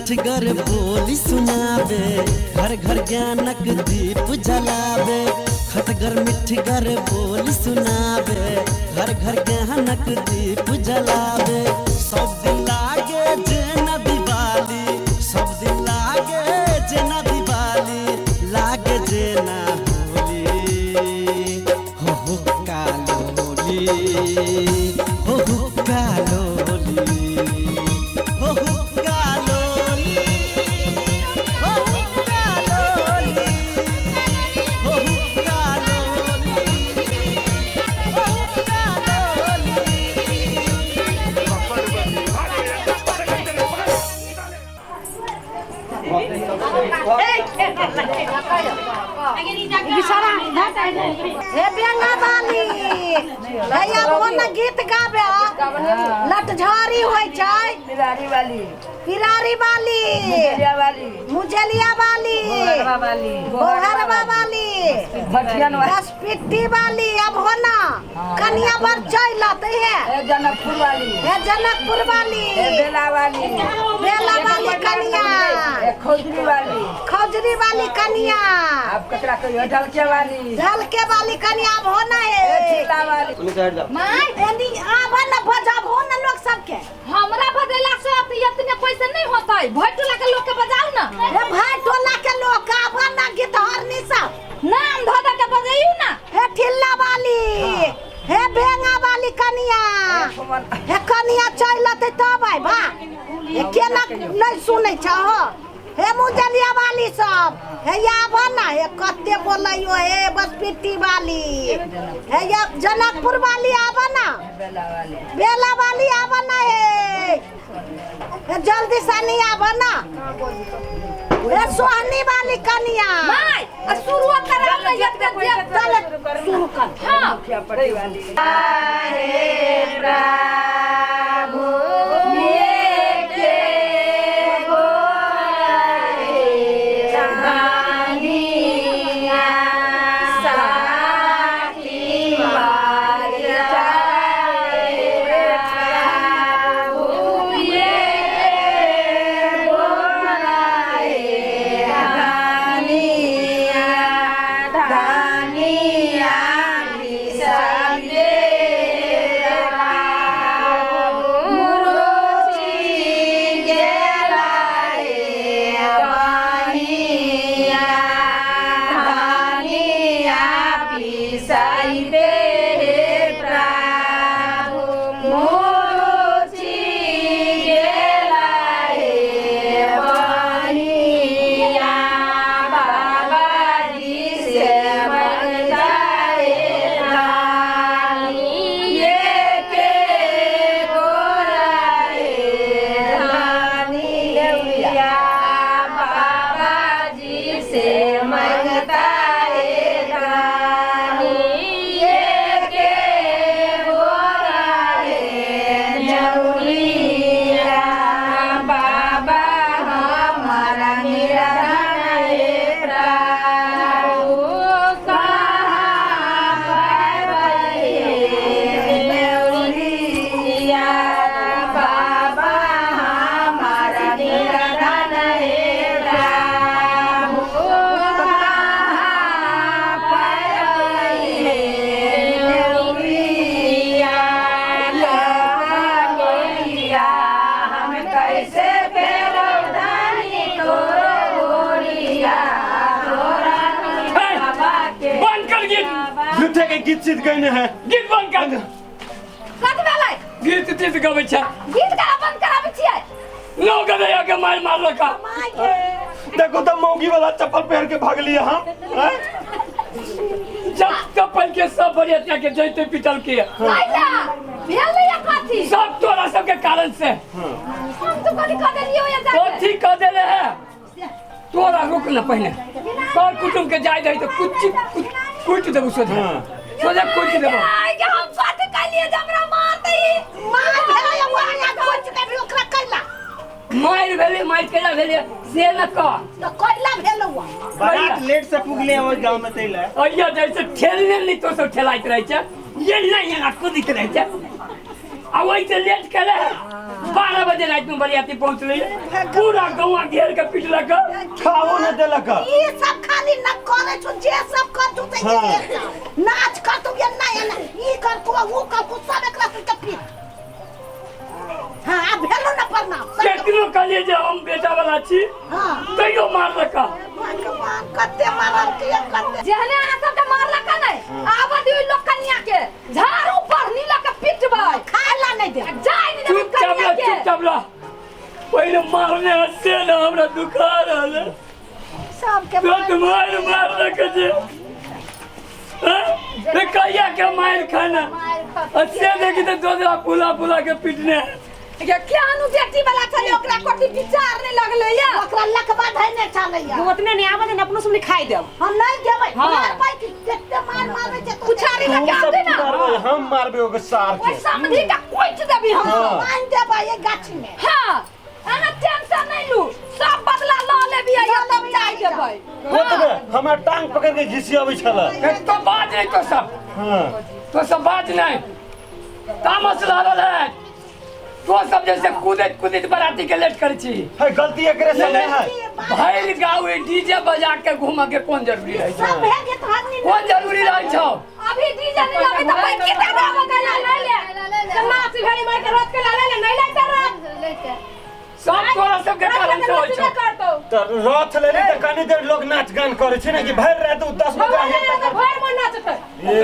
मिठगर बोली सुनाबे, घर घर ज्ञानक दीप जलाबे। खटगर मिठगर बोली सुनाबे, घर घर ज्ञानक दीप जलाबे। सब दिन लागे जेना दिवाली, सब दिन लागे जेना दिवाली, लागे जेना होली। हो हो कालोली, हो हो कालोली, हो हो कालोली, हो हो कालोली, हो हो कालोली, हो हो कालोली। हे बेंगा बाली, भैया कोन गीत गाबे? लटझारी होइ छै। पिरारी वाली, पिरारी वाली, मुजलिया वाली, मुजलिया वाली, बोहरवा वाली, बोहरवा वाली, भटियन वाली, दसपिट्टी वाली। अब हो ना कनिया पर चल आते है। ए जनकपुर वाली, हे जनकपुर वाली, ए बेला वाली, बेला वाली कनिया, ए खौजरी वाली, खौजरी वाली कनिया। अब ककरा कहियो? ढलके वाली, ढलके वाली कनिया। अब हो ना ए हे ठिला वाली। My एनी आब ना बजाब हो ना लोग सबके। हमरा बजेला से इतने पैसे नहीं होता है। भाई टोला के लोग के बजाओ ना। हे भाई टोला के लोग आब ना गीत हरनी सब नाम धो धो के बजाइयो ना। हे ठिल्ला वाली, हे बेंगा वाली कनिया, हे कनिया चल अतै तब आइ बा। हे केना नहीं सुनै छ हो। हे मुजलिया वाली सब, हे आब ना, हे कते बोलैयो। हे बसपिट्टी वाली, हे या जनकपुर वाली आब ना, बेला वाली, बेला वाली आब ना। हे हे जल्दी से नहीं आब ना। हे सोहनी वाली कनिया। My आ शुरू कराओ ना इतने चल शुरू कर। हां मुखिया पटी वाली। बंद कर गीत। झूठे के गीत सीत गए है। गीत बंद कर। कत भेलै? गीत तीत गबै छै। गीत करा बंद कराबै छियै? नो गदैया के मार मारलका। देखो तो मौगी वाला चप्पल पहन के भाग लिया हम हैं? जब चप्पल के सब बरियतिया के जैते पिटल के कैला भेलै या कथी? सब तोरा सबके कारण से। हम तो कथी कह देलियो या जाके? कथी कह देले है तोरा? रुक न, पहिने कर कुटुम के जाय दही तो कुछ कुछ कुट देबू सोझे सोझे कुट देबू। आइ के हम कथी कहलियै जे हमरा मारतै? मार भेलै वहाँ कुछ देबी ओकरा कैला? मारि भेलै, मारि केला भेलै से न कह। तऽ कैला भेलौ? बारात लेट से पुगले ओहि गांव में तैला। अइया जैसे ठेलने नहीं तो सब ठेलाइत रहै छै, ये नहीं एना कुदित रहै छै आ ओहि से लेट केले है। 12 बजे रात में बरियाती पहुंचले पूरा गौवा घेर के पिटलक खाओ न देलक ई सब खाली न करे छु जे सब कर तू ते नाच कर तू ये ना ये ना ई कर तू वो कर तू सब एकरा के पीट हां आ भेलो न प्रणाम केतनो कहलिए जे हम बेटा वाला छी हां तैयो मारलक भगवान कते मारल के कते जेहने अहाँ सबके मारलक नै आब दियो लोक कन्या के झाड़ू पर नीला के पिटबै खाला नहीं दे जाय नहीं देबै कन्या के चुपचाप रह पहिले मारने से ना हमरा दुखा रहल सबके तो मार मारलक जे हां कहिया के मार खाना अच्छे देखी तो दोसरा फुला फुला के पिटने ये केहनु बेटी वाला छलै ओकरा कोठी विचार नहीं लगलै या ओकरा लकवा धैने छलैया ओतने नहीं आवत ने अपनो सुमनी खाई देब हम नहीं देबै मार पाई के कते मार मारै छै पुछारी लगा तू दे सब ना मारबै हम मारबै ओकर सार ओइ के समधी के कोइच देबी हम हाँ। बांध देबै ये गाछी में हां अहाँ टेंशन नहीं लू सब बदला ल लेबी आ तब जाय देबै ओतबे हमरा टांग पकड़ के घिसियाबै छला तो बाज नहीं तो सब हां तो सब बाज नहीं तामस लहरल है तो सब जैसे कूदैत कूदैत बराती के लेट करै छी है गलती एकरे से नहीं है भरि गाँव डीजे बजा के घूम के कोन जरूरी रहै छै सब भे के तो कोन जरूरी रहै छौ अभी डीजे नहीं लाबे त पैक के दाबो के ले ले त नाच भेली मार के रात के ला ले नहीं लेते रात सब तोरा सब के कारण से होइ छौ त रथ लेली त कनी देर लोग नाच गान करै छै ने कि भरि रात 10 बजे भरि मन नाचतै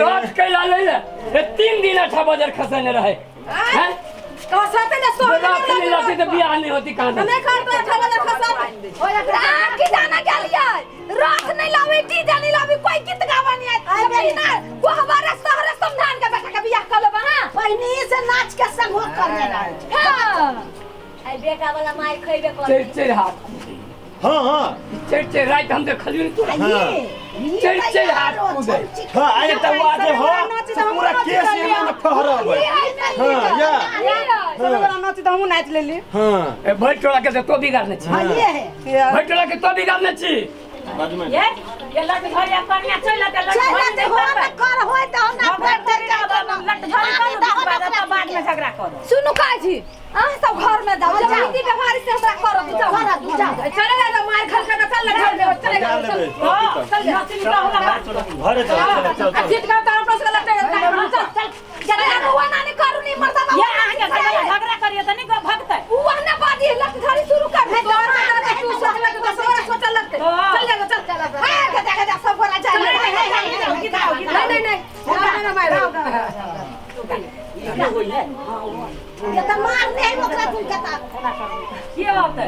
रथ कैला ले ले 3 दिन 8 बजे खसने रहे हैं तो साथे न सो रथ नहीं लाते तो बियाह नहीं होती कहां नहीं करतो 8 बजे खसाते आ की जाना गेलियै रथ नहीं लाबे डीजे नहीं लाबे कोई गीत गावा नहीं आय ना कोहबारा शहर समझान के बेटा के बियाह कर लेबा हां पहिनी से नाच के संग हो करने रहै छै हां आई बेटा वाला मार खइबे कर चढ़ चढ़ हाथ हां हां चढ़ चढ़ रात हम देखलियो ने तोरा चढ़ चढ़ हाथ कूदे हां आइ त वाजे हो पूरा केस एना न फहराबै हां या सब नाच त हमहु नाच लेली हां ए भरि टोला के तो बिगाड़ने छी हां ये है भरि टोला के तो बिगाड़ने छी बाजू में ये ये लट घरिया कन्या चल लट लट चल लट हो न कर होय त हम ना फेर लट झरी कर बाद में झगड़ा कर सुनु काजी अहाँ सब घर में जाओ जब रीति व्यवहार से हमरा करो तू जाओ करो तू जाओ चले जा मार खा के चल घर में चले जा चल चल नचिन का होला घरे चल चल चल जीत का तार प्रश्न लटे चल चल चल हुआ ना नहीं करू नहीं मरदा ये अहाँ के झगड़ा करियो त नहीं भगतै हुआ ना बाजी लट झरी शुरू कर दे तू सोच लग तो सोच सोच लगते चल जा चल चल हां के जा सब गोरा जा नहीं नहीं नहीं ना मार ये त मार नहीं ओकरा तुम के ता के होतै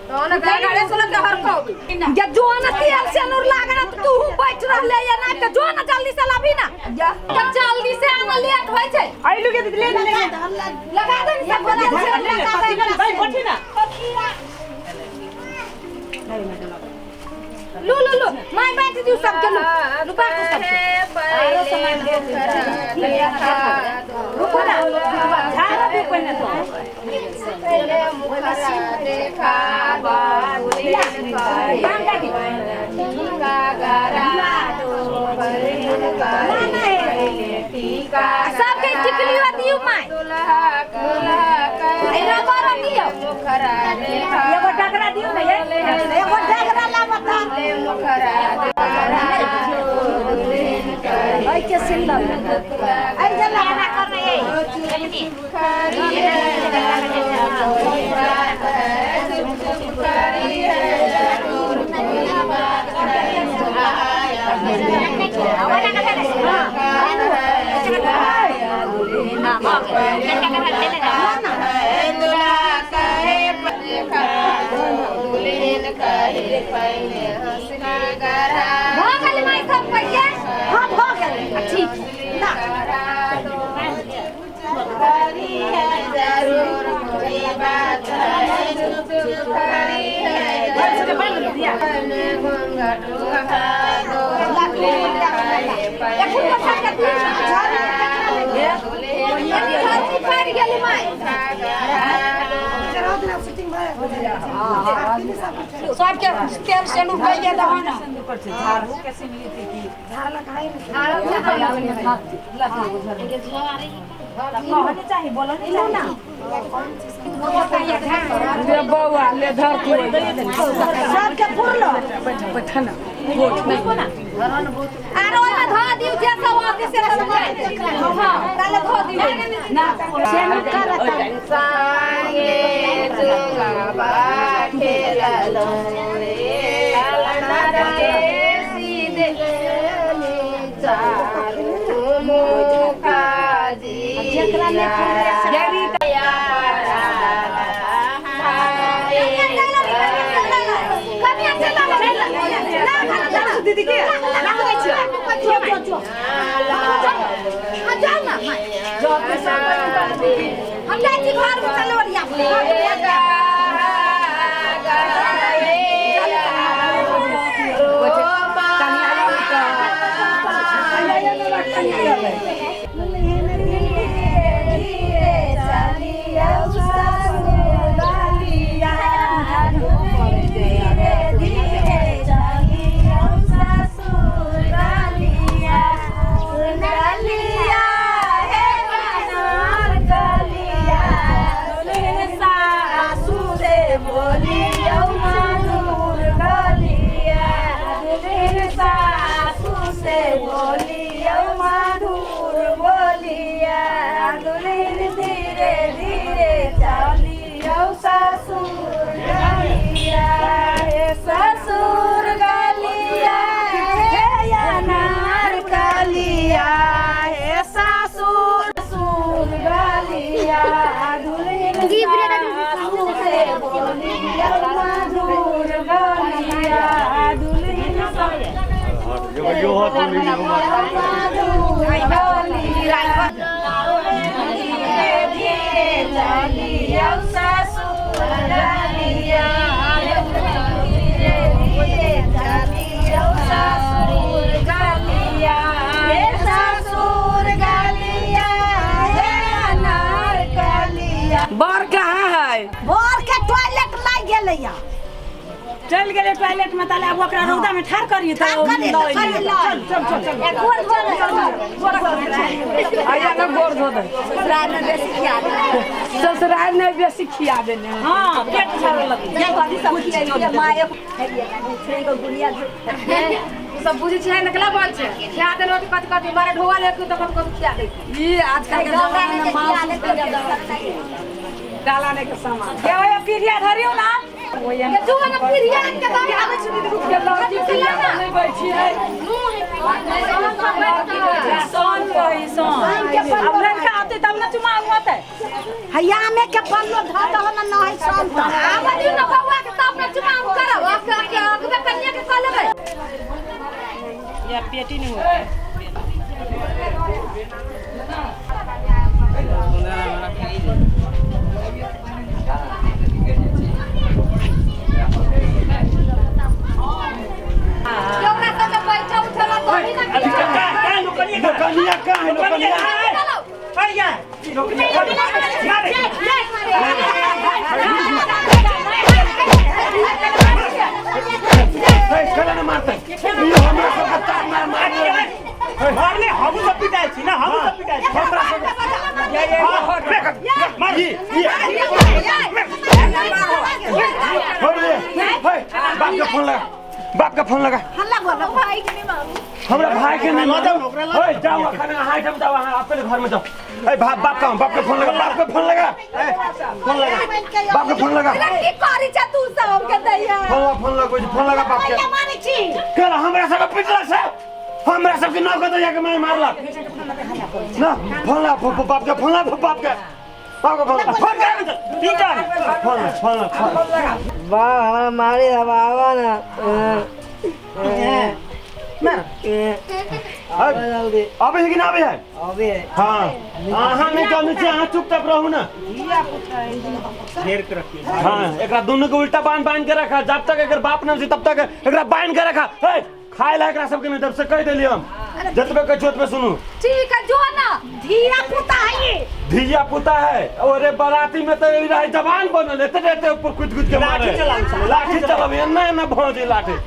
तो ना गाड़े सुन के हर को ये जो ना तेल से नूर लागना तू बैठ रहले या ना के जो ना जल्दी से लाबी ना या जल्दी से आना लेट होय छै आइलु के ले ले लगा दे सब गोरा ले ले भाई बैठी ना लू लू लू मैं बैठ दियो सब के लू लू बैठ सब आरो सामान रुको ना झाड़ा भी पहिने तो पहले मुखरा देखा बाबुले टीका गरा तो टीका सबके टिकली दियो my दुल्हा दुल्हा एना कर दियो मुखरा देखा एगो डगरा दियो ना एगो डगरा ला बता मुखरा ऐ के सिल ऐ जला ना कर रे सबके तेल सेनु भइया दहो ना झाड़ू के सिमली थी की झाड़ लगाई। कहने चाही बोलने चाही ले बौआ ले धर तू सबके पुरलो बैठ बैठ ना गोठ नहीं आरो ओइमे धो दिउ जे सब आते से सब हां ताले धो दिउ ना संगे जुगाबा खेललो रे ललना सीधे चारू मुखा जी दीदी के ना दै छी जो जाओ ना हम जाइ छी घर में चलो ओरिया बर कहाँ है? बर के टॉयलेट लाग गेलैया। चल गेलै टॉयलेट में ताले अब ओकरा रौदा में ठार करिए तो चल चल चल चल गोर धो दे आया ना गोर धो दे। ससुराल में बेसी खिया दे, ससुराल में बेसी खिया देने। हां पेट भरल लगे ये कथी सब खिया माय है को गुड़िया सब बुझै छै नकला बोल छै खिया देलो त कथि कथि मारे ढोवा ले त कथि कथि खिया दे। ई आजकल के जमाना में मांस डाला नहीं के सामान ये ओए पीढ़िया धरियो ना ये जो ना पीढ़िया के दाम आबै छै दीदी के लड़की पीढ़िया नहीं बैठी है सोन कही सोन अब लड़का आते तब ना चुमा होते हैया में के पल्लो ध दहो ना न है सोन त आब दियो ना बौआ के तब ना चुमा करब के के कन्या के कह लेबै या पेटी नहीं होते। लोकनिया का है लोकनिया अरे लोकनिया कला ना मारते ये हमरा सब के तार मार मार मारले हम सब पिटाइ छी ना हम सब पिटाइ छी हमरा सब ये मार ये छोड़ दे। हे बाप का फोन लगा, बाप का फोन लगा। हल्ला बोलो भाई के नहीं मारू, हमरा भाई के नहीं मारू। ओए जाओ खाना हां हम जाओ हां अपने घर में जाओ। ए बाप का बाप का फोन लगा, बाप का फोन लगा, ए फोन लगा, बाप का फोन लगा। की करी छ तू सब के दैया फोन लगा कोई फोन लगा बाप के। मारे छी कल हमरा सब पिटला से हमरा सब के नौ के दैया के मैं मारला ना। फोन लगा बाप के, फोन लगा बाप के, बाप का फोन लगा, फोन कर ठीक है फोन फोन फोन वाह हमरा मारे हवा ना अबे है कि ना अबे है? अबे है। हाँ अहाँ नहीं कहने छी, अहाँ चुपचाप रहू ना। घेर के रखिए। हाँ एकरा दोनों के उल्टा बांध बांध के रखा, जब तक एकर बाप ना तब तक एकरा बांध के रखा। हे खाए ला एकरा सबके नहीं तब से कह देली हम, जतबे कह ओतबे सुनू। ठीक है जो ना धिया पुता है, धिया पुता है। अरे बाराती में तो रही जवान बनल एते एते ऊपर कूद कूद के मारे, लाठी चलावे एना एना भौजी लाठी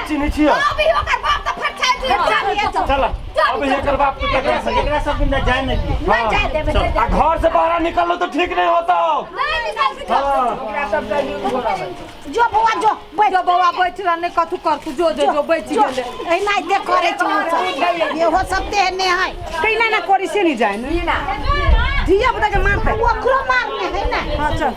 चिन्ह छियै। अभी ओकर बाप त फटछाई चल अब एकर बाप के तकरा से एकरा सब दिन जाए नहीं दिए। नहीं जाए देबै। आ घर से बाहर निकलो तो ठीक नहीं होता। हाँ। जो बौआ जो बैठ। जो बौआ बैठ रह नहीं कथू करतू जो जो जो बैठ जो गेले। एना दे करे छै ओ सब इहो सब तेहने है। कैना ना करी से नहीं जाए ना धिया पुता के मारते ओकरो मारने है ना। हां चल।